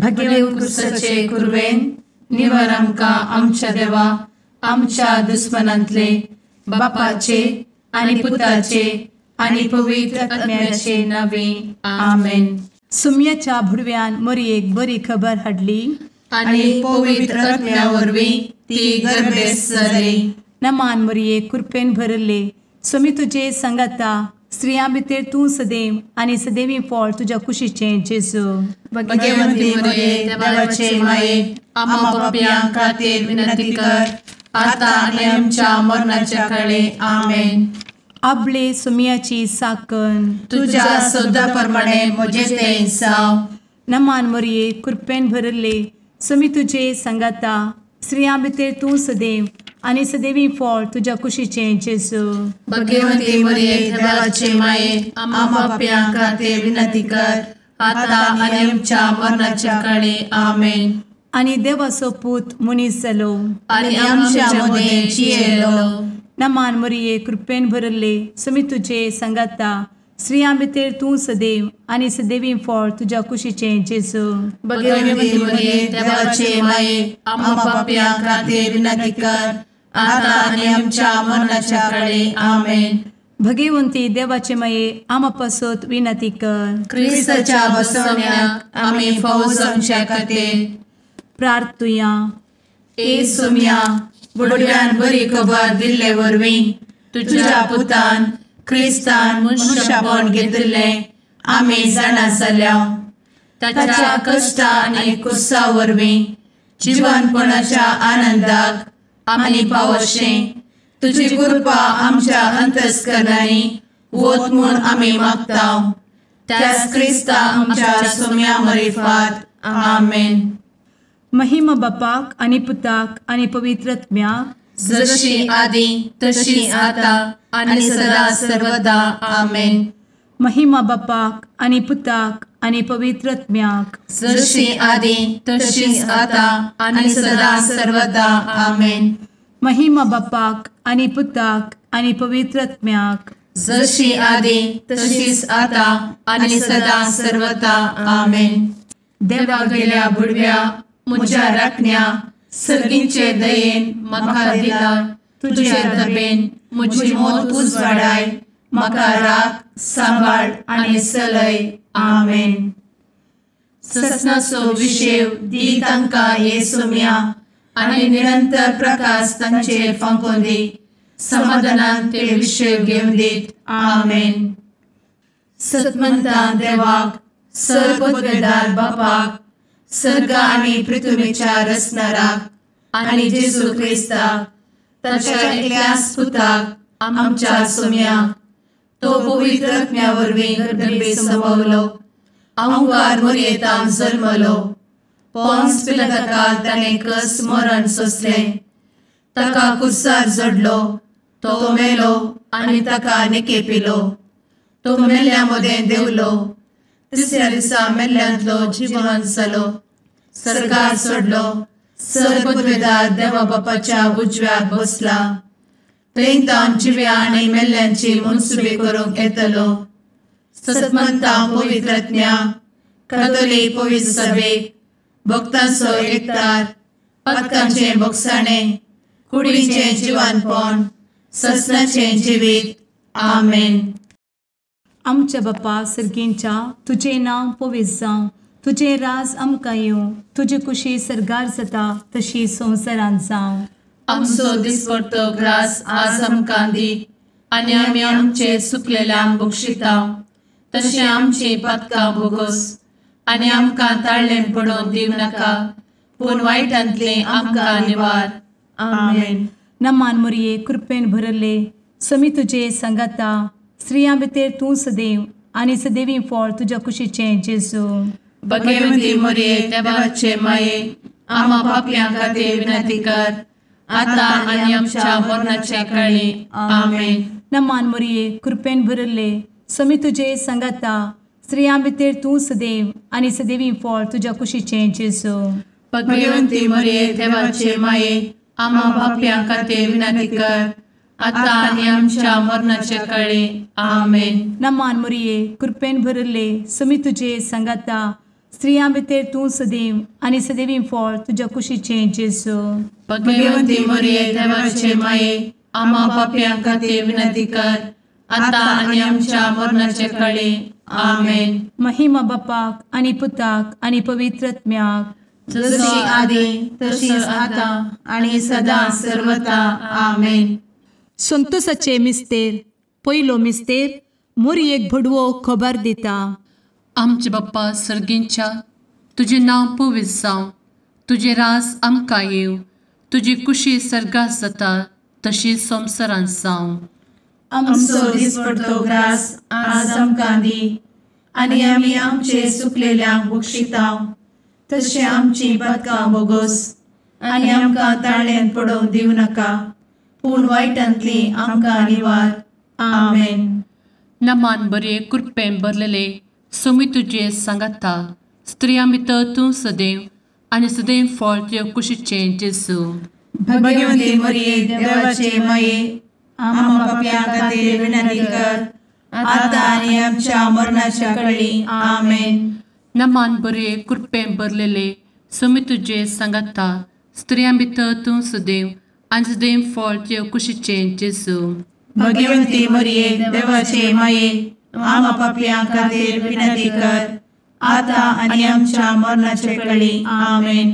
भगेव कुरवेन निवर आमकां आमच्या देवा आमच्या दुस्मनांतले बापाचे आनी पुताचे आनी पवित्र आत्म्याचे नावे आमेन. सुम्याच्या भुडव्यान मोरयेक बरी खबर हाडली आनी पवित्र आत्म्या वरवीं ती गर्भेस्त जाली. नमान मोरये, कृपेन भरले, स्वामी तुजे संगाता, स्त्रियां भितर तूं सदैव आनी सदैवी फळ तुज्या कुशीचें जेजू. भगवंती मोरये, देवाचे माये, आम्हा पापयां खातीर विनंती कर आता आनी आमच्या मरणाच्या काळे. आमेन. आपले सुम्याची साकन तुज्या सदा प्रमाणे म्हजें तें जावं. नमान मोरये, कृपेन भरले, स्वामी तुजे संगाता, स्त्रियां भितर तूं सदैव आनी सदैवी फळ तुज्या कुशीचें जेजू. भगवंती मोरये, देवाचे माये, आम्हा पापयां खातीर विनंती कर आता आनी आमच्या मरणाच्या काळे. आमेन. आनी देवाचो पूत मनीस जालो आनी आमच्या मदें जियेलो. नमान मोरये, कृपेन भरले, स्वामी तुजे संगाता, स्त्रियां भितर तूं सदैव आनी सदैवी फळ तुज्या कुशीचें जेजू. भगवंती मोरये, देवाचे माये, आम्हा पापयां खातीर विनंती कर आता आनी आमच्या मरणाच्या काळे. आमेन. भगवंती देवाचे माये, आम्हा पासत विनंती कर. क्रिस्ताच्या बसवण्याक आमी फावो जावच्या खातीर प्रार्थुया. ए सुम्या, बुडव्यान बरी खबर दिल्ले वरवीं तुज्या पुतान क्रिस्तान मनशापण घेतिल्लें आमी जाणा जाल्या. ताच्या कश्टा आनी कुसा वरवीं जिवनपणाच्या आनंदाक आमी पावशें तुजी कृपा आमच्या अंतस्करणांनी वत म्हूण आमी मागता. त्याच क्रिस्ता आमच्या सुम्या मरिफात. आमेन. महिमा बापाक आनी पुताक आनी पवित्र आत्म्याक, जशी आदी तशी आता आनी सदा सर्वदा. आमेन. महिमा बापाक आनी पुताक आनी पवित्र आत्म्याक, जशी आदी तशी आता आनी सदा सर्वदा. आमेन. महिमा बापाक आनी पुताक आनी पवित्र आत्म्याक, जशी आदी तशीच आता आनी सदा सर्वदा. आमेन. देवा गेल्या बुडव्या म्हज्या राखण्या सर्गींचे दयेन म्हाका दिला तुजे दबेन म्हजी मोत उजवाडाय, म्हाका राख सांबाळ आनी सलय. आमेन. ससनाचो विशेव दी तांकां हे सुम्या आनी निरंतर प्रकाश तांचेर फांकोवन दी, समाधानान ते विशेव घेवन दीत. आमेन. सतमंता देवाक, सर्वपदवेदार बापाक, सर्ग आनी पृथ्वीच्या रचणाराक आनी जेजू क्रिस्ताक ताच्या एकल्याच पुताक आमच्या सुम्याक, तो पवित्र आत्म्या वरवीं गर्भे संभवलो, अहंकार मोरयेतान जल्मलो, पोन्स पिलाताकाल ताणें कस मरण सोंसलें, ताका कुर्सार जडलो, तो मेलो आनी ताका निकेपिलो, तो मेल्ल्या मदें देंवलो, तिसऱ्या दिसा मेल्ल्यांतलो जिवन जालो, सर्गार सोडलो, सर्वपदवेदार देवा बापाच्या उजव्याक बसला, थंय तावन जिव्या आनी मेल्ल्यांची मनसुबी करूंक येतलो. सतमंता पवित्र आत्म्या, कातोलीक पवित्र सभेक, भक्तांचो एकतार, पातकांचें भोगसाणें, कुडीचें जिवानपण, ससनाचें जिवीत. आमेन. आमच्या बापा सर्गींच्या, तुजें नांव पवित्र जावं, तुजें राज आमकां येवं, तुजी कुशी सर्गार जाता तशी संवसारांत जावं. आमचो दिसपडतो ग्रास आज आमकां दी आनी आमी आमचे सुकलेल्यांक बक्षिता तशें आमची पातकां भोगोस आनी आमकां ताळ्ळें पडोवन दिवं नाका, पूण वायटांतलें आमकां निवार. आमेन. नमान मोरये, कृपेन भरले, स्वामी तुजे संगाता, स्त्रियां भितर तूं सदैव आनी सदैवी फळ तुज्या कुशीचें जेजू. भगवंती मोरये, देवाचे माये, आम्हा पापयां खातीर विनंती कर आता आनी आमच्या मरणाच्या काळी. आमेन. नमान मोरये, कृपेन भरले, स्वामी तुजे संगाता, स्त्रियां भितर तूं सदैव आनी सदैवी फळ तुज्या कुशीचें जेजू. भगवंती मोरये, देवाचे माये, आम्हा पापयां खातीर विनंती कर आता आनी आमच्या मरणाच्या काळी. आमेन. नमान मोरये, कृपेन भरले, स्वामी तुजे संगाता, स्त्रियां भितर तूं सदैव आनी सदैवी फळ तुज्या कुशीचें जेजू. भगवंती मरिये देवाचे माये, आम्हा पापयां खातीर विनंती कर, आतां आनी आमच्या मरणाचे कळे. आमेन. महिमा बापाक आनी पुताक आनी पवित्र आत्म्याक, जशी आदी तशीच आतां आनी सदां सर्वता. आमेन. संतोषाचे मिस्तेर. पयलो मिस्तेर मोरयेक भडवो खबर दिता. आमचे बाप्पा सर्गींच्या, तुजें नांव पवित्र जावं, तुजें राज आमकां येवं, तुजी कुशी सर्गात जाता तशी संवसारांत जावं. आमचो दिसपडतो ग्रास आज आमकां दी, आनी आमी आमचे सुकलेल्यांक बक्षिता तशें आमची पातकां बोगोस, आनी आमकां ताळ्यांत पडोवंक दिवं नाका, पूण वायटांतली आमकां निवार. आमेन. नमान बरे कृपेन भरलेले सोमी तुजे सांगाता, स्त्रियां भितर तूं सदैव आनी सदैव फळ तुज्या कुशीचें जेजू. भगवंती मरिये देवाचे माये, आम्हा पापयां खातीर विनंती कर, आतां आनी आमच्या मरणाच्या कळी. आमेन. नमान बरे कृपेन भरलेले सोमी तुजे सांगाता, स्त्रियां भितर तूं सदैव आनी सदैव फळ तुज्या कुशीचें जेजू. भगवंती मरिये देवाचे माये, आम्हा पापयां खातीर विनंती कर, आतां आनी आमच्या मरणाचे कळी. आमेन.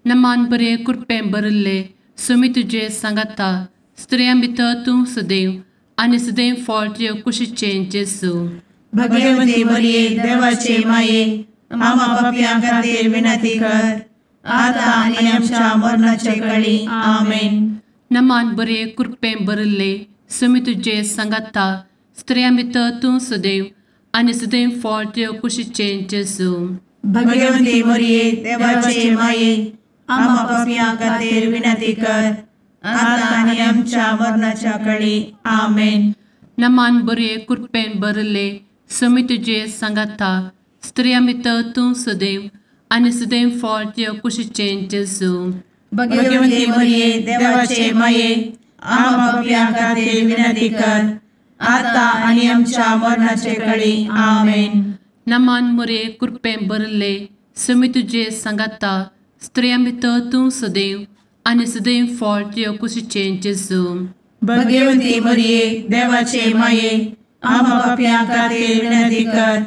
नमान बरे कृपेन भरिल्ले सोमी तुजे सांगाता, स्त्रियां भितर तूं सदैव आनी सदैव फळ तुज्या कुशीचें जेजू. भगवंती मरिये देवाचे माये, आम्हा पापयां खातीर विनंती कर, आतां आनी आमच्या मरणाचे कळी. आमेन. नमान बरे कृपेन भरिल्ले सोमी तुजे सांगाता, स्त्रियां भितर तूं सदैव आनी सदैव फळ तुज्या कुशीचें जेजू. भगवंती मरिये देवाचे माये, आम्हा पापयां खातीर विनंती कर, आतां आनी आमच्या मरणाच्या कळी. आमेन. नमान बरे कृपेन भरिल्ले सोमी तुजे सांगाता, स्त्रियां भितर तूं सदैव आनी सदैव फळ तुज्या कुशीचें जेजू. भगवंती मरिये देवाचे माये, आम्हा पापयां खातीर विनंती कर, आतां आनी आमच्या मरणाचे कळी. आमेन. नमान मरिये कृपेन भरिल्ले सोमी तुजे सांगाता, स्त्रियां भितर तूं सदैव आनी सदैव फळ तुज्या कुशीचें जेजू. भगवंती मरिये देवाचे माये, आम्हा पापयां खातीर विनंती कर,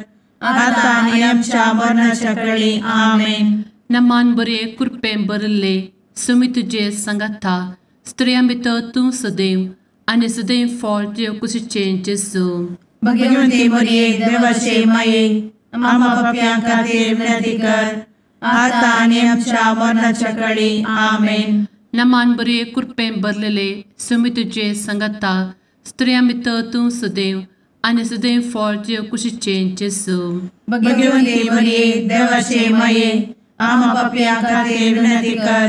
आतां आनी आमच्या मरणाच्या कळी. आमेन. नमान बरे कृपेन भरिल्ले सोमी तुजे सांगाता, स्त्रियां भितर तूं सदैव आनी सदैव फळ तुज्या कुशीचें जेजू. भगवंती मरिये देवाचे माये, आम्हा पापयां खातीर विनंती कर, आतां आनी आमच्या मरणाच्या कळी. आमेन. नमान बरे कृपेन भरलेले सोमी तुजे सांगाता, स्त्रियां भितर तूं सदैव आनी सदैव फळ तुज्या कुशीचें जेजू. भगवंती मरिये देवाचे माये, आम्हा पापयां खातीर विनंती कर,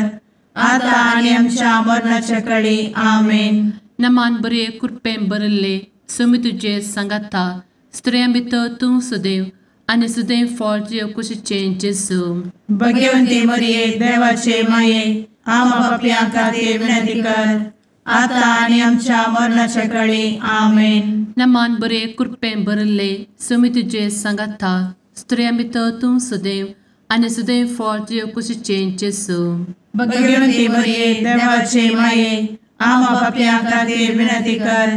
आतां आनी आमच्या मरणाच्या कळी. आमेन. नमान बरे कृपेन भरिल्ले सोमी तुजे सांगाता, स्त्रियां भितर तूं सदैव आनी सदैव फळ तुज्या कुशीचें जेजू. भगवंती मरिये देवाचे माये, आम्हा पापयां खातीर विनंती कर, आतां आनी आमच्या मरणाच्या कळी. आमेन. नमान बरे कृपेन भरिल्ले सोमी तुजे सांगाता, स्त्रियां भितर तूं सदैव आनी सदैव फळ तुज्या कुशीचें जेजू. भगवंती मरिये देवाचे माये, आम्हा पापयां खातीर विनंती कर,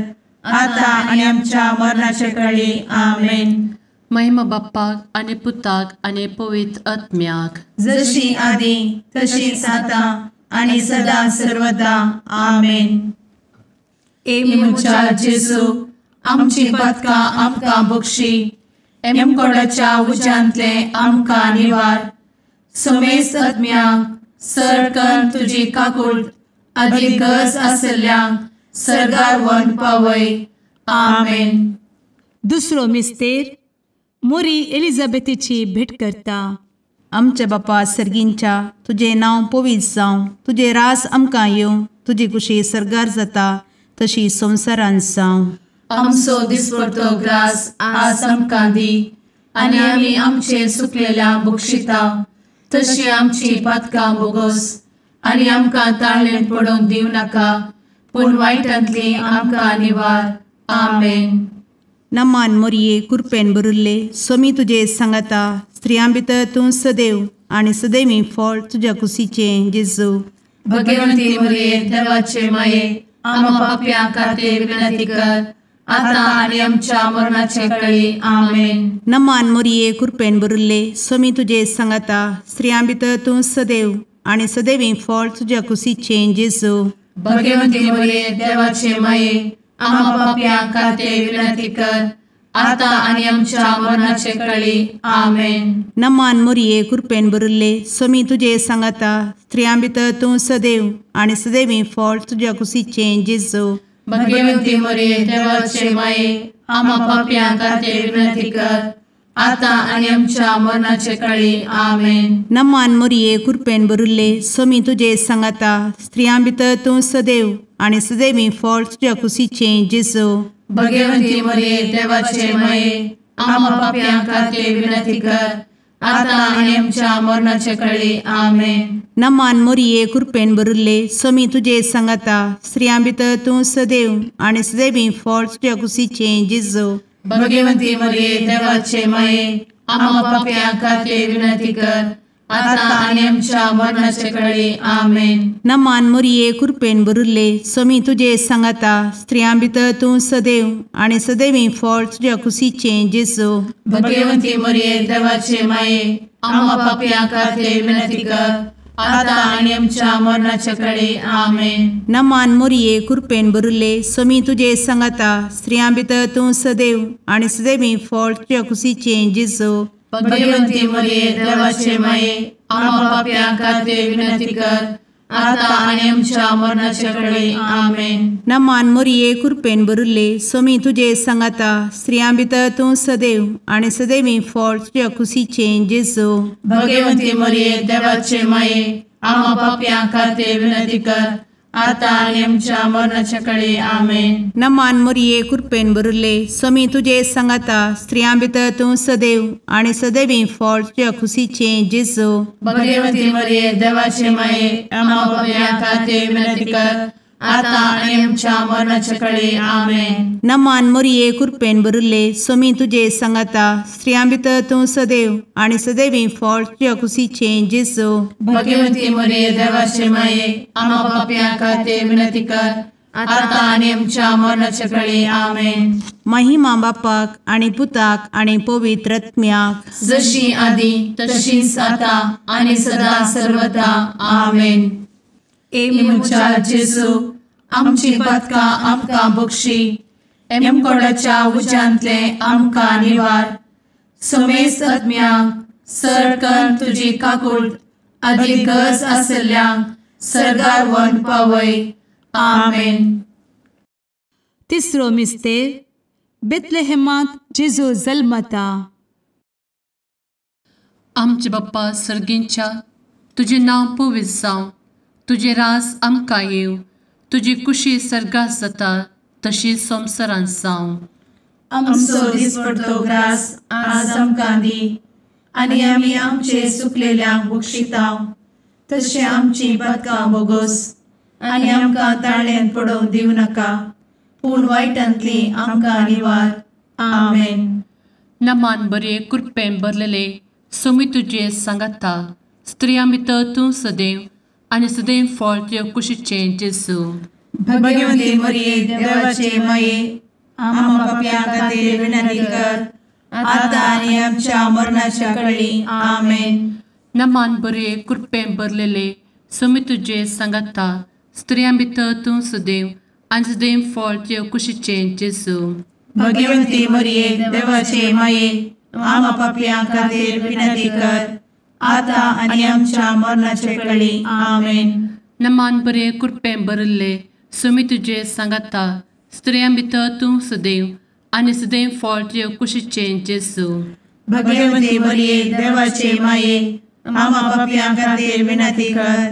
आतां आनी आमच्या मरणाचे कळी. आमेन. महिमा बाप्पाक आनी पुताक आनी पवित्र आत्म्याक, जशी आदी तशीच आतां आनी सदां सर्वदा. आमेन. ए म्हज्या जेजू, आमची पातकां आमकां बक्षी, एमकोडाच्या उज्यांतले आमकां निवार, समेस्त आत्म्यांक सर तुजी काकूट आदी गरज आसल्ल्यांक सर्गार व्हरून पावय. आमेन. दुसरो मिस्तेर मोरी एलिझाबेथीची भेट करता. आमच्या बापा सर्गींच्या, तुजें नांव पवित्र जावं, तुजें रास आमकां येवं, तुजी कुशी सर्गार जाता तशी संवसारांत जावं. आमचो दिसपडतो ग्रास आज आमकां दी, आनी आमी आमचे सुकलेल्या बक्षिता तशी आमची पातकां बोगोस, आनी आमकां ताळ्ळेंत पडोवंक दिवं नाका, पूण वायटांतली आमकां निवार. आमेन. नमान मोरये कृपेन भरिल्ले, स्वामी तुजे सांगाता, स्त्रियां भितर तूं सदैव आनी सदैवी फळ तुज्या कुशीचें जेजू। भगवंती मरिये देवाचे माये आम्हा पाप्यां खातीर विनंती कर आता आनी आमच्या मरणाचे वेळी। आमेन। नमान मोरये कृपेन भरिल्ले स्वामी तुजे सांगाता स्त्रियां भितर तूं सदैव आनी सदैवी फळ तुज्या कुशीचें जेजू। भगवंती मरिये देवाचे माये आम्हा पाप्यां खातीर विनंती कर आता आनी आमच्या मरणाचे वेळी। आमेन। नमान मोरये कृपेन भरिल्ले स्वामी तुजे सांगाता स्त्रियां भितर तूं सदैव आनी सदैवी फळ तुज्या कुशीचें जेजू। भगवंती मरिये देवाचे माये आम्हा पाप्यां खातीर विनंती कर आता आनी आमच्या मरणाचे वेळी। आमेन। नमान मोरये कृपेन भरिल्ले स्वामी तुजे सांगाता स्त्रियां भितर तूं सदैव आनी सदैवी फळ तुज्या कुशीचें जेजू। भगवंती मरिये देवाचे माये आम्हा पाप्यां खातीर विनंती कर आता आनी आमच्या मरणाचे वेळी। आमेन। नमान मोरये कृपेन भरिल्ले स्वामी तुजे सांगाता स्त्रियां भितर तूं सदैव आनी सदैवी फळ तुज्या कुशीचें जेजू। भगवंती मरिये देवाचे माये आम्हा पाप्यां खातीर विनंती कर आता आनी आमच्या मरणाचे वेळी। आमेन। नमान मोरये कृपेन भरिल्ले स्वामी तुजे सांगाता स्त्रियां भितर तूं सदैव आनी सदैवी फळ तुज्या कुशीचें जेजू। भगवंती मरिये देवाचे माये आम्हा पाप्यां खातीर विनंती कर आता आनी आमच्या मरणाचे वेळी। आमेन। नमान मोरये कृपेन भरिल्ले स्वामी तुजे सांगाता स्त्रियां भितर तूं सदैव आनी सदैवी फळ तुज्या कुशीचें जेजू। भगवंती मरिये देवाचे माये आम्हा पाप्यां खातीर विनंती कर आता आनी आमच्या मरणाचे वेळी। आमेन। नमान मोरये कृपेन भरिल्ले स्वामी तुजे सांगाता स्त्रियां भितर तूं सदैव आनी सदैवी फळ तुज्या कुशीचें जेजू। भगवंती मरिये देवाचे माये आम्हा पाप्यां खातीर विनंती कर आता आनी आमच्या मरणाचे वेळी। आमेन। नमान मोरये कृपेन भरिल्ले स्वामी तुजे सांगाता स्त्रियां भितर तूं सदैव आनी सदैवी फळ तुज्या कुशीचें जेजू। भगवंती मरिये देवाचे माये आम्हा पाप्यां खातीर विनंती कर आता आनी आमच्या मरणाचे वेळी। आमेन। नमान मोरये कृपेन भरिल्ले स्वामी तुजे सांगाता स्त्रियां भितर तूं सदैव आनी सदैवी फळ तुज्या कुशीचें जेजू। भगवंती मरिये देवाचे माये आम्हा पाप्यां खातीर विनंती कर आता आनी आमच्या मरणाचे वेळी। आमेन। महिमा बापाक आनी पुताक आनी पवित्र आत्म्याक जशी आदी तशीच आता आनी सदा सर्वदा। आमेन। ए म्हज्या जेजू आमची पातकां आमकां बक्षी एमकोडाच्या उज्यांतले आमकां निवार समेस्त आत्म्यांक सरकन तुजी काकूट आदी गरज आशिल्ल्यांक सर्गार व्हरून पावय। आमेन। तिसरो मिस्तेर बेथलेहेमांत जेजू जल्मता। आमचे बाप्पा सर्गींच्या तुजें नांव पवित्र जावं, तुजें राज आमकां येवं, तुजी कुशी सर्गात जाता तशी संवसारांत जावं। आमचो दिसपडतो ग्रास आज आमकां दी आनी आमी आमचे सुकलेल्यांक बक्षिता तशें आमची पातकां बोगोस आनी आमकां ताळ्यान पडोवंक दिवं नाका पूण वायटांतली आमकां निवार। आमेन। नमान बरे कृपेन भरलेले स्वामी तुजे सांगाता स्त्रियां भितर तूं सदैव आनी सदैव फळ तुज्या कुशीचें जेजू। भगवंती मरिये देवाचे माये आम्हा पाप्यां खातीर विनंती कर आता आनी आमच्या मरणाच्या वेळी। आमेन। नमान बरे कृपेन भरलेले स्वामी तुजे सांगाता स्त्रियां भितर तूं सदैव आनी सदैव फळ तुज्या कुशीचें जेजू। भगवंती मरिये देवाचे माये आम्हा पाप्यां खातीर विनंती कर आता आनी आमच्या मरणाचे वेळी। आमेन। नमान बरे कृपेन भरिल्ले स्वामी तुजे सांगाता स्त्रियां भितर तूं सदैव आनी सदैव फळ तुज्या कुशीचें जेजू। भगवंती मरिये देवाचे माये आम्हा पाप्यां खातीर विनंती कर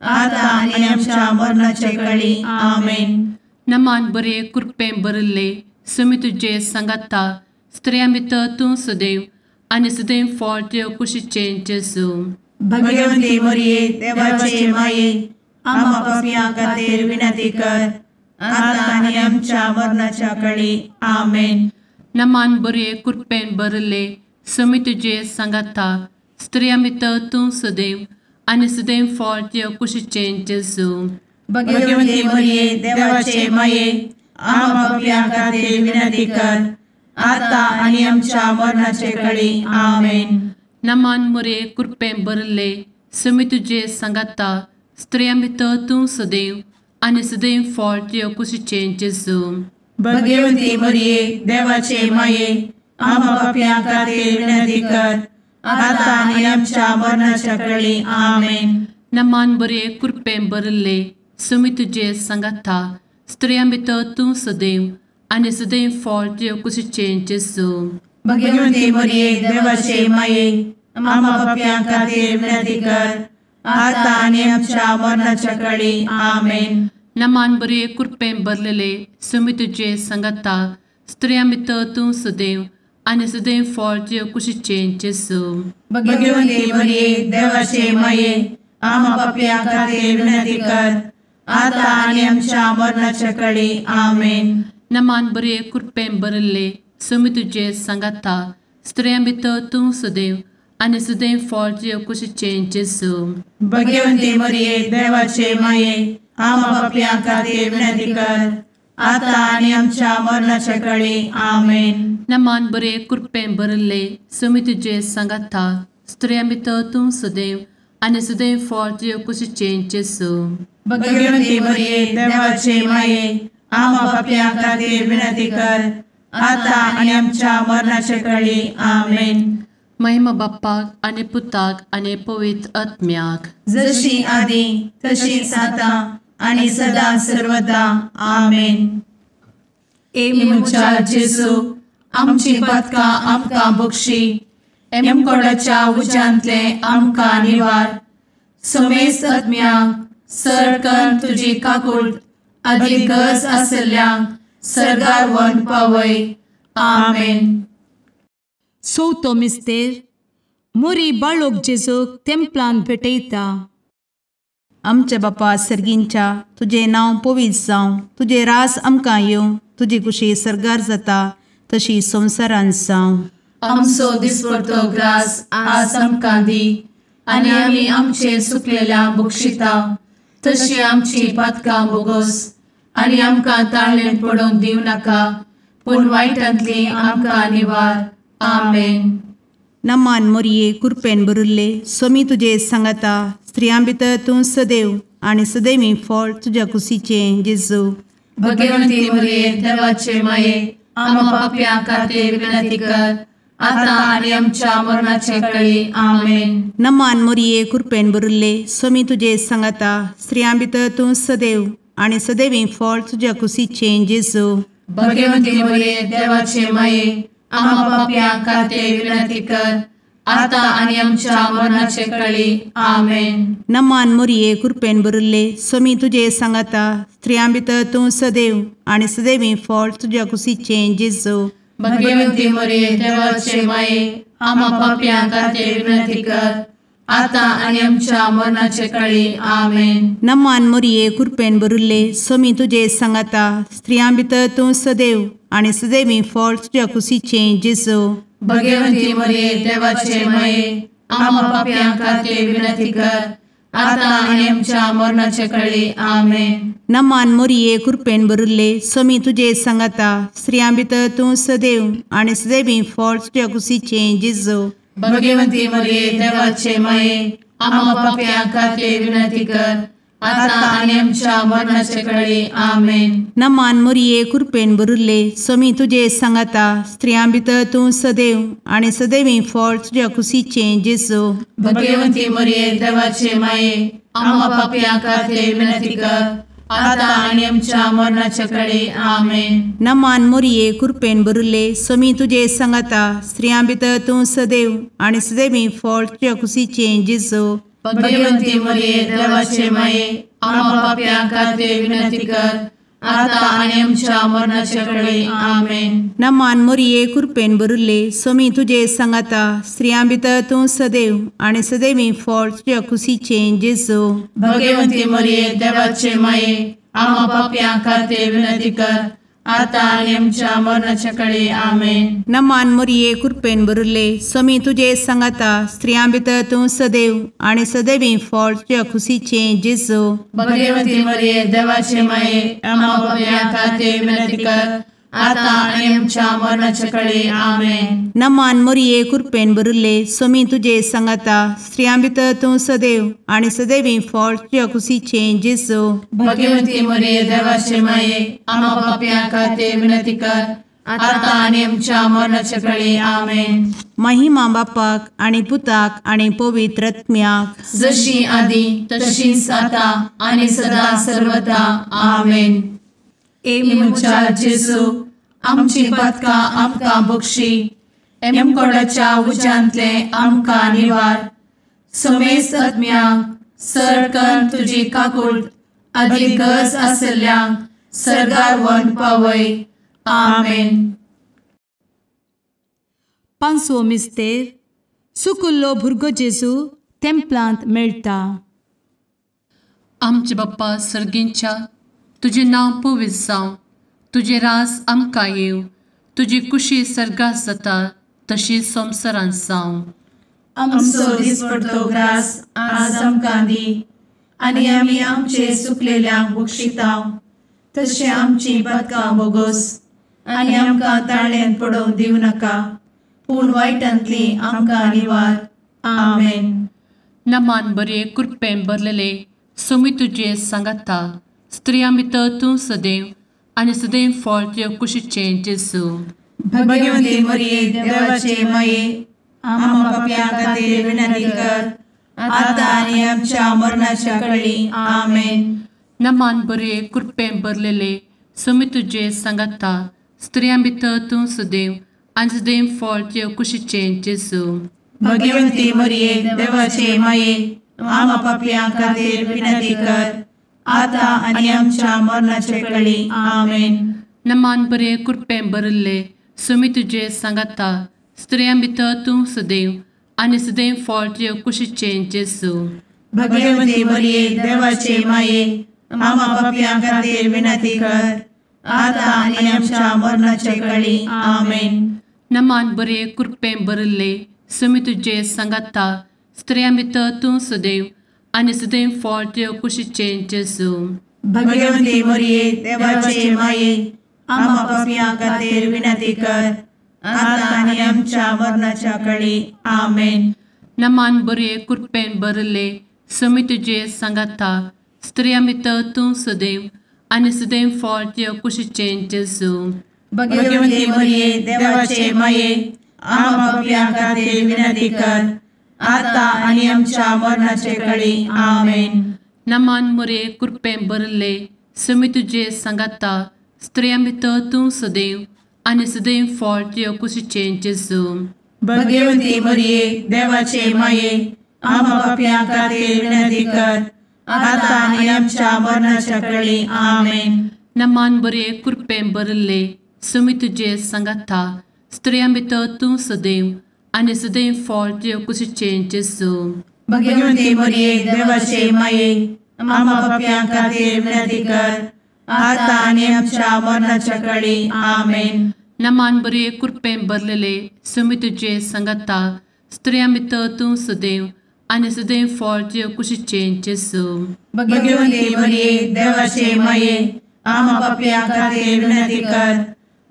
आता आनी आमच्या मरणाचे वेळी। आमेन। नमान बरे कृपेन भरिल्ले स्वामी तुजे सांगाता स्त्रियां भितर तूं सदैव आनी सदैव फळ तुज्या कुशीचें जेजू। भगवंती मरिये देवाचे माये आम्हा पाप्यां खातीर विनंती कर आता आनी आमच्या मरणाच्या वेळी। आमेन। नमान बरे कृपेन भरिल्ले समी तुजे सांगाता स्त्रियां भितर तूं सदैव आनी सदैव फळ तुज्या कुशीचें जेजू. भगवती मरिये देवाचे माये आम्हा पाप्यां खातीर विनंती कर आता आनी आमच्या मरणाचे कळी. आमेन. नमान मोरये कृपेन भरिल्ले समी तुजे सांगाता स्त्रियां भितर तूं सदैव आनी सदैव फळ तुज्या कुशीचें जेजू. भगवती मरिये देवाचे माये आम्हा पाप्यां खातीर विनंती कर आता आनी आमच्या मरणाच्या कळी. आमेन. नमान बरे कृपेन भरिल्ले समी तुजे सांगाता स्त्रियां भितर तूं सदैव आनी सदैव फळ तुज्या कुशीचें जेजू. भगवती मरिये देवाचे माये आम्हा पाप्यां खातीर विनंती कर आता आनी आमच्या मरणाच्या कळी. आमेन. नमान बरे कृपेन भरलेले समी तुजे सांगाता स्त्रियां भितर तूं सदैव आनी सदैव फळ तुज्या कुशीचें जेजू. भगवती मरिये देवाचे माये आम्हा पाप्यां खातीर विनंती कर आता आनी आमच्या मरणाच्या कळी. आमेन. नमान बरे कृपेन भरिल्ले समी तुजे सांगाता स्त्रियां भितर तूं सदैव आनी सदैव फळ तुज्या कुशीचें जेजू. भगवती मरिये देवाचे माये आम्हा पाप्यां खातीर विनंती कर आता आनी आमच्या मरणाच्या कळी. आमेन. नमान बरे कृपेन भरिल्ले समी तुजे सांगाता स्त्रियां भितर तूं सदैव आनी सदैव फळ तुज्या कुशीचें जेजू. भगवती मरिये देवाचे माये आम्हा पाप्यां खातीर विनंती कर आता आनी आमच्या मरणाच्या कळी. आमेन. महिमा बाप्पाक आनी पुताक आनी पवित्र आत्म्याक, जशी आदी तशीच आता आनी सदा सर्वदा. आमेन. ए म्हज्या जेजू आमची पातकां आमकां बक्षी, एमकोडाच्या उज्यांतले आमकां निवार, समेस्त आत्म्यांक सरकन तुजी काकूट आदी गरज आसल्ल्यांक सर्गार व्हरून पावय. आमेन. चवथो मिस्तेर मोरी बाळोक जेजूक तेंपलान भेटयता. आमच्या बापा सर्गींच्या तुजें नांव पवित्र जावं, तुजें राज आमकां येवं, तुजी कुशी सर्गार जाता तशी संवसारांत जावं. आमचो दिसपडतो ग्रास आज आमकां दी आनी आमी आमचे सुकलेल्या बक्षिता तशी आमची पातकां बोगोस आनी आमकां ताळेन पडोवंक दिवं नाका, पूण वायटांतली आमकां निवार. आमेन. नमान मोरये कृपेन भरिल्ले स्वामी तुजे सांगाता स्त्रियां भितर तूं सदैव आनी सदैवी फळ तुज्या कुशीचें जेजू. भगवंती मोरये देवाचे माये आम्हा पाप्यां खातीर विनंती कर आता आनी आमच्या मरणाचे कळी. आमेन. नमान मोरये कृपेन भरिल्ले स्वामी तुजे सांगाता स्त्रियां भितर तूं सदैव आनी सदैवी फळ तुज्या कुशीचें जेजू. भगवंती मोरये देवाचे माये आम्हा पाप्यां खातीर विनंती कर आता आनी आमच्या मरणाचे कळी. आमेन. नमान मोरये कृपेन भरिल्ले स्वामी तुजे सांगाता स्त्रियां भितर तूं सदैव आनी सदैवी फळ तुज्या कुशीचें जेजू. भगवंती मोरये देवाचे माये आम्हा पाप्यां खातीर विनंती कर आता आनी आमच्या मरणाचे कळी. आमेन. नमान मोरये कृपेन भरिल्ले स्वामी तुजे सांगाता स्त्रियां भितर तूं सदैव आनी सदैवी फळ तुज्या कुशीचें जेजू. भगवंती मोरये देवाचे माये आम्हा पाप्यां खातीर विनंती कर आता आनी आमच्या मरणाचे कळी. आमेन. नमान मोरये कृपेन भरिल्ले स्वामी तुजे सांगाता स्त्रियां भितर तूं सदैव आनी सदैवी फळ तुज्या कुशीचें जेजू. भगवंती मोरये देवाचे माये आम्हा पाप्यां खातीर विनंती कर आता आनी आमच्या मरणाचे कळी. आमेन. नमान मोरये कृपेन भरिल्ले स्वामी तुजे सांगाता स्त्रियां भितर तूं सदैव आनी सदैवी फळ तुज्या कुशीचें जेजू. भगवंती मोरये देवाचे माये आम्हा पाप्यां खातीर विनंती कर आता आनी आमच्या मरणाचे कळी. आमेन. नमान मोरये कृपेन भरिल्ले स्वामी तुजे सांगाता स्त्रियां भितर तूं सदैव आनी सदैवी फळ तुज्या कुशीचें जेजू. भगवंती मोरये देवाचे माये आम्हा पाप्यां खातीर विनंती कर आता आनी आमच्या मरणाचे कळी. आमेन. नमान मोरये कृपेन भरिल्ले स्वामी तुजे सांगाता स्त्रियां भितर तूं सदैव आनी सदैवी फळ तुज्या कुशीचें जेजू. भगवंती मोरये देवाचे माये आम्हा पाप्यां खातीर विनंती कर आतां आनी आमच्या मरणाच्या कळे आमेन. नमान मोरये कृपेन भरिल्ले स्वामी तुजे सांगाता स्त्रियां भितर तूं सदैव आनी सदैवी फळ तुज्या खुशीचें जेजू. भगवती मरिये देवाचे माये आम्हा पाप्यां खातीर विनंती कर आतां आनी आमच्या मरणाच्या कळे आमेन. नमान मोरये कृपेन भरिल्ले स्वामी तुजे सांगाता स्त्रियां भितर तूं सदैव आनी सदैवी फळ तुज्या खुशीचें जेजू. भगवती मरिये देवाचे माये आम्हा पाप्यां खातीर विनंती कर आतां आनी आमच्या मरणाच्या कळे आमेन. महिमा बापाक आनी पुताक आनी पवित्र आत्म्याक जशी आदी तशीच आतां आनी सदा सर्वदा आमेन. ए म्हज्या जेजू आमची पातकां आमकां बक्षी एमकोडाच्या उज्यांतले आमकां निवार समेस्त आत्म्यांक सरकन तुजी काकूट आदी गरज आसल्ल्यांक सरगार वन पावय आमेन. पांचवो मिस्तेर सुकुल्लो भुरगो जेजू तेम्पलांत मेळटा. आमचे बाप्पा सर्गींच्या तुजें नांव पवित्र जावं, तुजें राज आमकां येवं, तुजी कुशी सर्गात जाता तशी संवसारांत जावं. आमचो दिसपडतो ग्रास आज आमकां दी आनी आमी आमचे सुकलेल्यांक बक्षितांव तशें आमची पातकां बोगोस आनी आमकां ताळ्यांत पडोवंक दिवं नाका पूण वायटांतली आमकां निवार आमेन. नमान बरे कृपेन भरलेले स्वामी तुजे सांगाता स्त्रियां भितर तूं सदैव आनी सदैव फळ तुज्या कुशीचें जेजू. भगवती मरिये देवाचे माये आम्हा पाप्यां खातीर विनंती कर आतां आनी आमच्या मरणाच्या कळी आमेन. नमान बरे कृपेन भरलेले स्वामी तुजे सांगाता स्त्रियां भितर तूं सदैव आनी सदैव फळ तुज्या कुशीचें जेजू. भगवती मरिये देवाचे माये आम्हा पाप्यां खातीर विनंती कर आतां आनी आमच्या मरणाचे कळी आमेन. नमान बरे कृपेन भरिल्ले स्वामी तुजे सांगाता स्त्रियां भितर तूं सदैव आनी सदैव फळ तुज्या कुशीचें जेजू. भगवती मरिये देवाचे माये आम्हा पाप्यां खातीर विनंती कर आतां आनी आमच्या मरणाचे कळी आमेन. नमान बरे कृपेन भरिल्ले स्वामी तुजे सांगाता स्त्रियां भितर तूं सदैव आनी सदैव फळ तुज्या कुशीचें जेजू. भगवती मरिये देवाचे माये आम्हा पाप्यां खातीर विनंती कर आतां आनी आमच्या मरणाच्या कळी आमेन. नमान बरे कृपेन भरिल्ले स्वामी तुजे सांगाता स्त्रियां भितर तूं सदैव आनी सदैव फळ तुज्या कुशीचें जेजू. भगवती मरिये देवाचे माये आम्हा पाप्यां खातीर विनंती कर आतां आनी आमच्या मरणाचे कळी आमेन. नमान मरिये कृपेन भरिल्ले स्वामी तुजे सांगाता स्त्रियां भितर तूं सदैव आनी सदैव फळ तुज्या कुशीचें जेजू. भगवती मरिये देवाचे माये आम्हा पाप्यां खातीर विनंती कर आतां आनी आमच्या मरणाच्या कळी आमेन. नमान बरे कृपेन भरिल्ले स्वामी तुजे सांगाता स्त्रियां भितर तूं सदैव आनी सदैव फळ तुज्या कुशीचें जेजू. भगवती मरिये देवाचे माये आम्हा पाप्यां खातीर विनंती कर आतां आनी आमच्या मरणाच्या कळी आमेन. नमान बरे कृपेन भरलेले स्वामी तुजे सांगाता स्त्रियां भितर तूं सदैव आनी सदैव फळ तुज्या कुशीचें जेजू. भगवती मरिये देवाचे माये आम्हा पाप्यां खातीर विनंती कर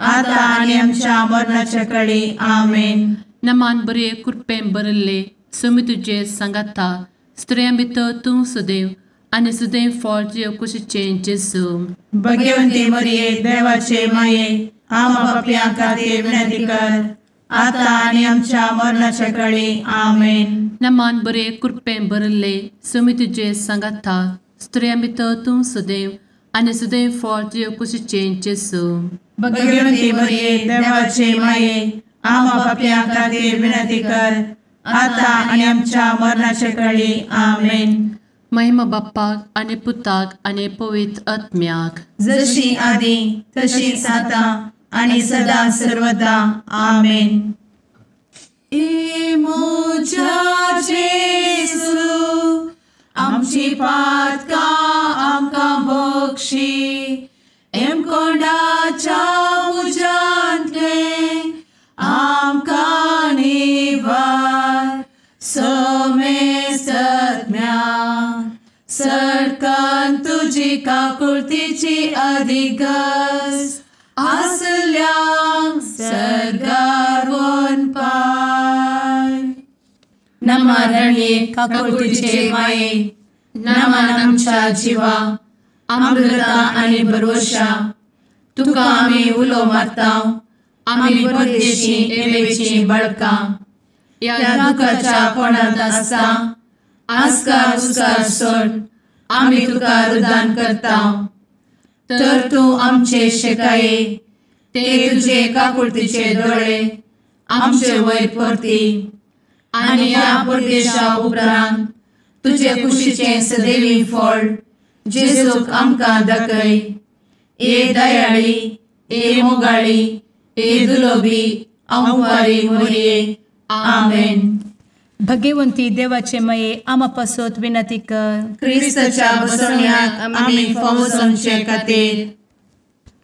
आतां आनी आमच्या मरणाच्या कळी आमेन. नमान बरे कृपेन भरिल्ले स्वामी तुजे सांगाता स्त्रियां भितर तूं सदैव आनी सदैव फळ तुज्या कुशीचें जेजू. भगवती मरिये देवाचे माये आम्हा पाप्यां खातीर विनंती कर आतां आनी आमच्या मरणाच्या कळी आमेन. नमान बरे कृपेन भरिल्ले स्वामी तुजे सांगाता स्त्रियां भितर तूं सदैव आनी सदैव फळ तुज्या कुशीचें जेजू. भगवती मरिये देवाचे माये आम्हा पाप्यां खातीर विनंती कर आतां आनी आमच्या मरणाच्या कळी आमेन. महिमा बाप्पाक आनी पुताक आनी पवित्र आत्म्याक जशी आदी तशीच आतां आनी सदा सर्वदा आमेन. ए म्हज्या जेजू आमची पातकां आमकां बक्षी एमकोंडाच्या तुजी काकुळतीची अधिगस आसल्यांक सर्गार वनपाय. नमा रणये काकुळतीचे माये, नमन आमच्या जिवा, अमृता आनी भरवशा, तुका आमी उलो मारता, आमी परदेशी एवेची बळकां, ह्या दुखाच्या कोणांत आसता आस्कार उस्कार सोड आमी तुका रुदान करता. तर तूं आमचे शेकाये ते तुजे काकुळतीचे दोळे आमचे वयर परती आनी ह्या परदेशा उपरांत तुजे कुशीचें सदैवी फळ जेजूक आमकां दाखय. ए दयाळी, ए मोगाळी, ए दुलोबी अंवारी मोरये. आमेन. भगवंती देवाचे मये आमा पासत विनंती कर. क्रिस्ताच्या बसवण्याक आमी फावो जावचे खातीर.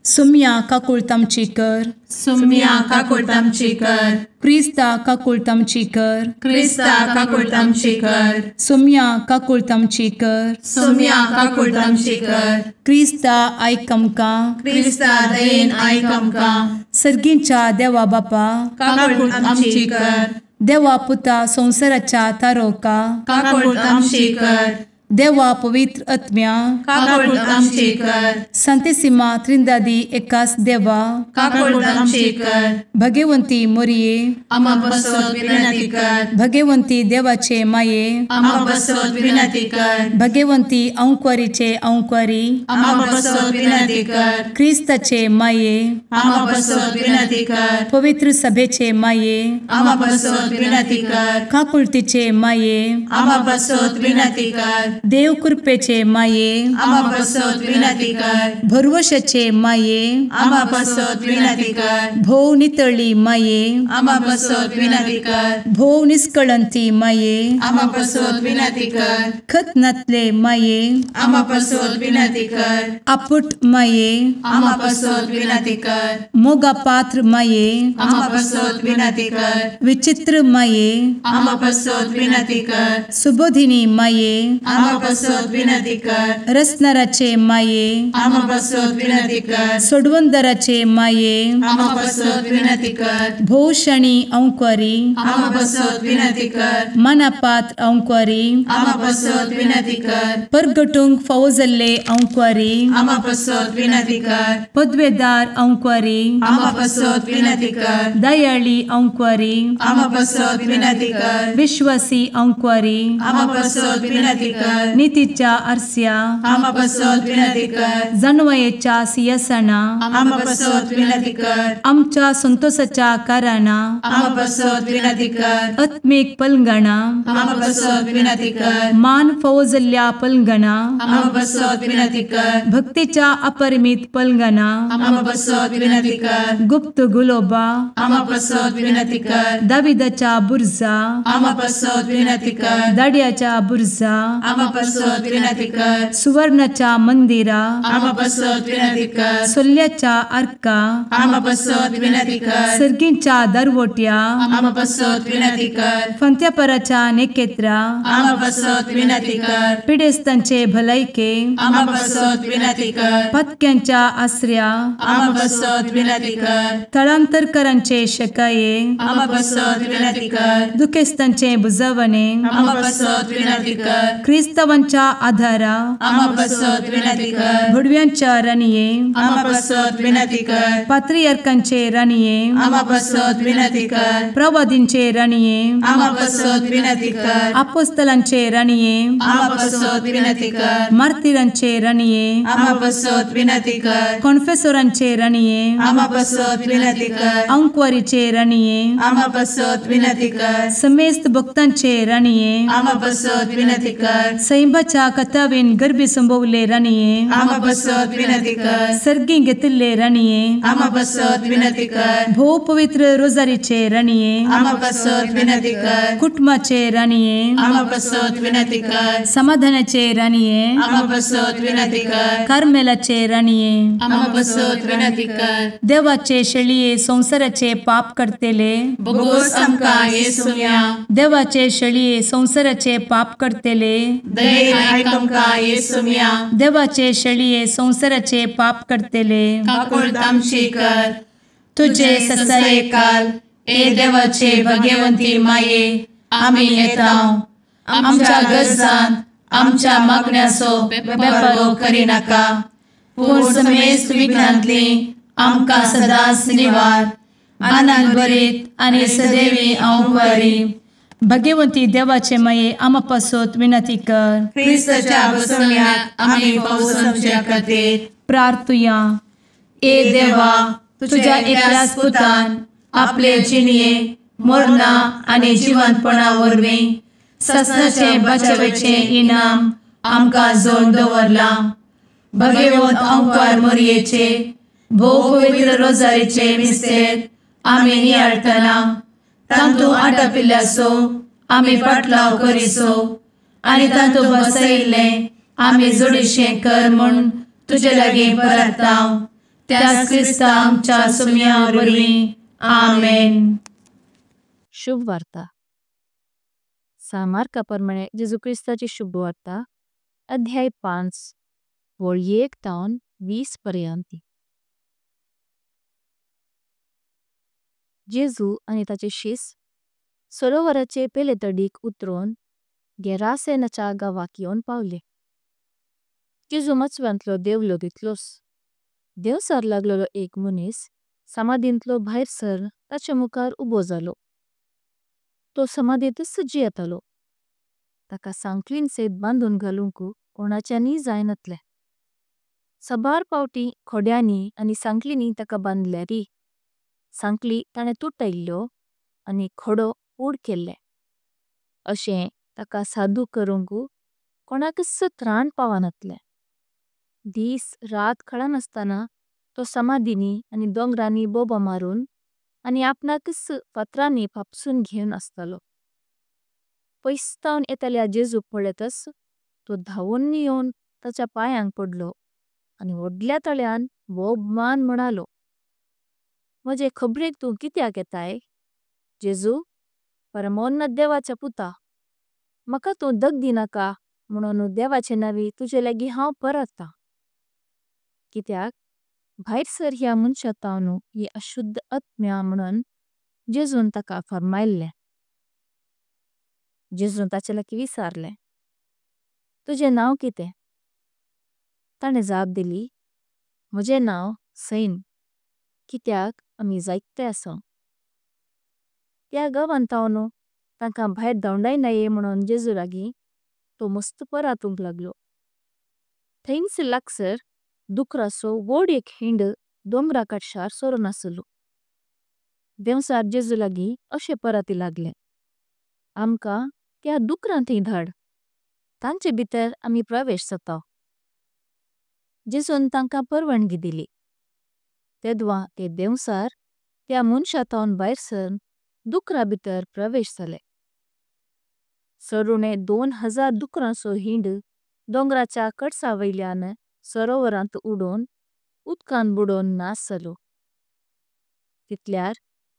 सुम्या काकुळत आमची कर. सुम्या काकुळत आमची कर. क्रिस्ता काकुळत आमची कर. क्रिस्ता काकुळत आमची कर. सुम्या काकुळत आमची कर. सुम्या काकुळत आमची कर. क्रिस्ता आयक आमकां. क्रिस्ता दयेन आयक आमकां. सर्गींच्या देवा बापा काकुळत आमची कर. देवा पुता संवसाराच्या तारोका काकुळत आमची कर. देवा पवित्र आत्म्या काकुळत आमची कर. संतेसिमा त्रिंदादी एकास देवा काकुळत आमची कर. भगवंती मोरये आमा पासत विनंती कर. भगवंती देवाचे माये आमा पासत विनंती कर. भगवंती अंकुरीचे अंकुरी आमा पासत विनंती कर. क्रिस्ताचे माये आमा पासत विनंती कर. पवित्र सभेचे माये आमा पासत विनंती कर. काकुळतीचे माये आमा पासत विनंती कर. देव कृपेचे माये आमा पासत विनंती कर. भरवशाचे माये आमा पासत विनंती कर. भोव नितळी माये आमा पासत विनंती कर. भोव निष्कळंती माये आमा पासत विनंती कर. खत नातले माये आमा पासत विनंती कर. आपुट माये आमा पासत विनंती कर. मोगा पात्र माये आमा पासत विनंती कर. विचित्र माये आमा पासत विनंती कर. सुबोधिनी माये आमा पासत विनंती कर. रसनाराचे माये आमा पासत विनंती कर. सोडवंदराचे माये आमा पासत विनंती कर. भोवशणी अंकुरी आमा पासत विनंती कर. मनापात्र अंकुरी आमा पासत विनंती कर. परगटूंक फावो जाल्ले अंकुरी आमा पासत विनंती कर. पदवेदार अंकुरी आमा पासत विनंती कर. दयाळी अंकुरी आमा पासत विनंती कर. विश्वासी अंकुरी आमा पासत विनंती कर. नितीच्या आरस्या आमा पासत विनंती कर. जानवयेच्या सिंहासना आमा पासत विनंती कर. आमच्या संतोषाच्या कारणा आमा पासत विनंती कर. आत्मीक पलंगणा आमा पासत विनंती कर. मान फावो जाल्ल्या पलंगणा आमा पासत विनंती कर. भक्तीच्या अपरिमित पलंगणा आमा पासत विनंती कर. गुप्त गुलोबा आमा पासत विनंती कर. दाविदाच्या बुर्जा आमा पासत विनंती कर. दाड्याच्या बुर्जा आमा पासत विनंती कर. सुवर्णाच्या मंदिरा आमा पासत विनंती कर. सोल्ल्याच्या आर्का आमा पासत विनंती कर. सर्गींच्या दरवट्या आमा पासत विनंती कर. फंत्यापराच्या नेकेत्रा आमा पासत विनंती कर. पिडेस्तांचे भलायके आमा पासत विनंती कर. पत्क्यांच्या आसऱ्या आमा पासत विनंती कर. थळांतरकरांचे शकाये आमा पासत विनंती कर. दुखेस्तांचे बुजवणे आमा पासत विनंती कर. क्रिस्तावांच्या आधारा आमा पासत विनंती कर. भुडव्यांच्या राणये आमा पासत विनंती कर. पात्रियार्कांचे राणये आमा पासत विनंती कर. प्रवादींचे राणये आमा पासत विनंती कर. अपोस्तलांचे राणये आमा पासत विनंती कर. मार्तीरांचे राणये आमा पासत विनंती कर. कॉन्फेसोरांचे राणये आमा पासत विनंती कर. अंकुवारीचे राणये आमा पासत विनंती कर. समेस्त भक्तांचे राणये आमा पासत विनंती कर. सैंबाच्या कथावेन गर्भी संभवले राणये आमा पासत विनंती कर. सर्गी घेतिल्ले राणये आमा पासत विनंती कर. भोव पवित्र रोजारीचे राणये आमा पासत विनंती कर. कुटुंबाचे राणये आमा पासत विनंती कर. समाधानाचे राणये आमा पासत विनंती कर. कार्मेलाचे राणये आमा पासत विनंती कर. देवाचे शेळये संवसाराचे पाप करतेले बोगोस आमकां येसुम्या देवाचे शेळये संवसाराचे पाप करतेले दयेन आयक आमकां येसुम्या। देवाचे शेळये संवसाराचे पाप करतले काकुळट आमची कर। तुजे ससायेकाल ए देवाचे भगवंती माये आमी येता आमच्या गरजान आमच्या मागण्याचो बेपर्वो करिनाका पूण समेस्त विघ्नांतली आमकां सदांच निवार। आनंद भरीत आनी सदैवी अवंकारी भगवंती देवाचे माये आमा पासत विनंती कर। क्रिस्ताच्या बसवण्याक आमी पावसाच्या खातीर प्रार्थुया। ए देवा तुझ्या एकल्याच पुतान आपले जिणये मरणा आनी जिवंतपणा वरवीं ससनाचे बचावेचे इनाम आमकां जोड दवरलां। भगवंत अंकार मोरयेचे भोव पवित्र रोजारीचे मिस्तेर आमी नियाळटना तांतू आटापिल्ल्याचो आमी पाटलाव करिसो आनी तांतू बसयिल्लें आमी जोडीशें कर म्हूण तुजे लागीं परता त्याच क्रिस्ता आमच्या सुम्या वरवीं आमेन। शुभ वार्ता। सा मार्का प्रमाणे जेजू क्रिस्ताची शुभ वार्ता अध्याय 5 वळ 1 तावन 20 पर्यंत। जेजू आनी ताचे शिस सरोवराचे पेले तडीक उतरोन गेरासेनाच्या गावाक येवन पावले। जेजू मचव्यांतलो देवलो तितलोस देवसार लागलोलो एक मनीस समाधींतलो भायर सर ताचे मुखार उबो जालो। तो समाधींतच जियेतालो। ताका सांकलिन सयत बांदून घालुंक कोणाच्यानी जायनातले। सबार पावटी खोड्यांनी आनी सांकलिनी ताका बांदल्यारी सांकली ताणे तुटायल्यो आनी खोडो उड केले। अशे ताका साधू करुंक कोणाकच त्राण पावनातले। दीस रात खळानास्ताना तो समाधीनी आनी डोंगरानी बोबा मारून आनी आपणाकच फात्रानी फापसून घेवन अस्तालो। पैस्तावन एतल्या जेजू पळेतस तो धावून येवन ताच्या पायांक पडलो आनी वडल्या तळ्यान बोब मान म्हणालो, म्हजे खबरेक तूं कित्याक येताय जेजू परमोन्न देवाच्या पुता, म्हाका तूं दग दिनाका म्हणून देवाचे नावी तुजे लागी हांव परता। कित्याक भायर सर ह्या मनशा तावनु ही अशुद्ध आत्म्या म्हणून जेजून ताका फर्मायल्ले। जेजून ताचे लागी विसारले, तुजे नाव कितें? ताणे जाप दिली, म्हजे नाव सैन, कित्याक आमी जायते आसां। त्या गावान तावनु तांकां भायर धांवडाय नाये म्हणून जेजू लागी तो मस्त परातूंक लागलो। थैंस लागसर दुकराचो वड एक हिंड डोंगरा काडशार सोरून आसलो। देवसार जेजू लागी अशे पराती लागले, आमकां त्या दुकरां थैं धाड, तांचे भितर आमी प्रवेश जाता। जेजून तांकां परवानगी दिली। तेद्वा ते देवसार त्या मनशा तावन भायर सरन दुकरा भितर प्रवेश जाले। सरुणे 2000 दुकरांचो हिंड डोंगराच्या कडसावयल्यान सरोवरांत उडोन उदकान बुडोन नास जालो। तितल्यार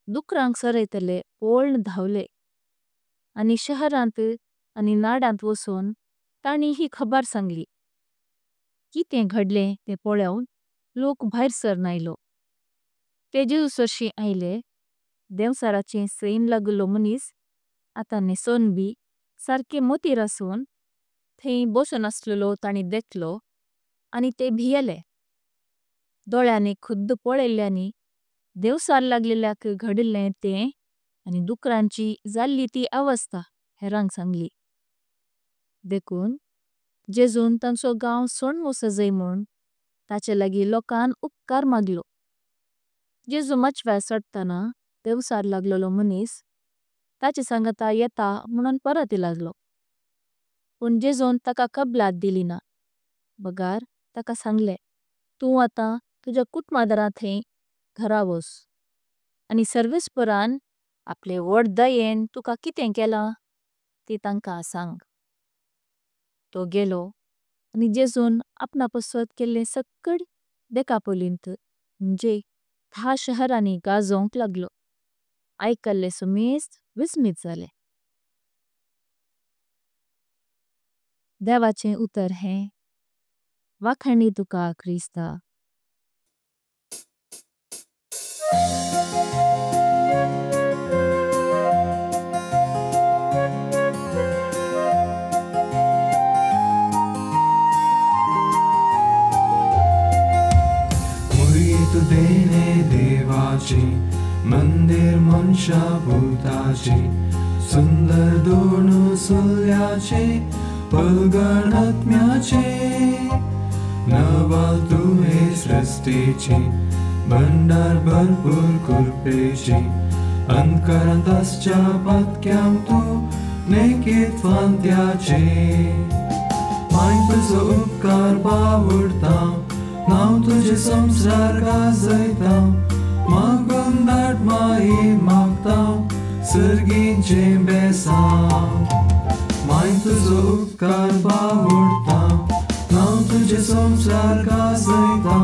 दुकरांक सरयतले पोळण धावले आनी शहरांत आनी नाडांत वसून ताणी ही खबर सांगली। कितें घडलें तें पळोवन लोक भायर सरन आयलो। ते जेजू सरशी आयले। देवसाराचें सैन लागलो मनीस आतां न्हेसोन बी सारके मोतीर आसून थंय बसून आसलेलो ताणी देखलो आनी ते भियेले। दोळ्यांनी खुद्द पळयल्ल्यांनी देवसार लागलेल्याक घडिल्लें तें आनी दुकरांची जाल्ली ती अवस्था हेरांक सांगली। देखून जेजून तांचो गांव सोडून वचजाय म्हूण ताचे लागीं लोकान उपकार मागलो। जेजू मचव्यार चडटना देवसार लागलोलो मनीस ताचे सांगता येता म्हणून परती लागलो। पण जेजून ताका कबलात दिली ना, बगार ताका सांगले, तूं आतां तुज्या कुटुंबादारां थंय घरा वस आनी सर्वेस्परान आपले वड दयेन तुका कितें केलां ती तांकां सांग। तो गेलो आनी जेजून आपणा पसत केल्लें सक्कड देकापोलिंत म्हणजे 10 शहरांनी गाजोवंक लागलो। आयकल्ले सुमेस्त विस्मित जाले। देवाचें उतर हें। वाखाणी तुका क्रिस्ता। मुरीत देणे देवाचे मंदिर मनशा भूताचे सुंदर दोन सुल्याचे पलगणात्म्याचे नवाल तुहे सृष्टीचे भंडार भरपूर कृपेचे अंतकरांत आसच्या पातक्यांक तूं नेकीत फांत्याचे माय तुजो उपकार बावडता नांव तुजें संवसार गाजयता मागून धाड माई मागता सर्गीचें बेसांव माय तुजो उपकार बावडता नांव तुजें संवसार गाजयता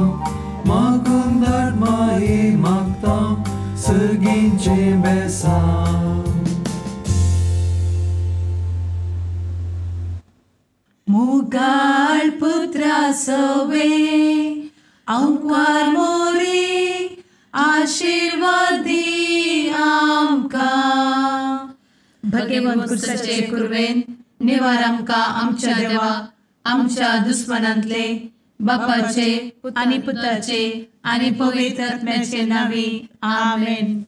मागून धाड माई मागता सर्गीचें बेसांव। मुगाळ पुत्रा सवे आंकवार मोरी आशीर्वादी आमकां। भगवंत कुर्साचे कुर्वेन निवार आमकां आमच्या देवा आमच्या दुस्मनांतले बापाचे आनी पुताचे आनी पवित्र आत्म्याचे नांवी आमेन।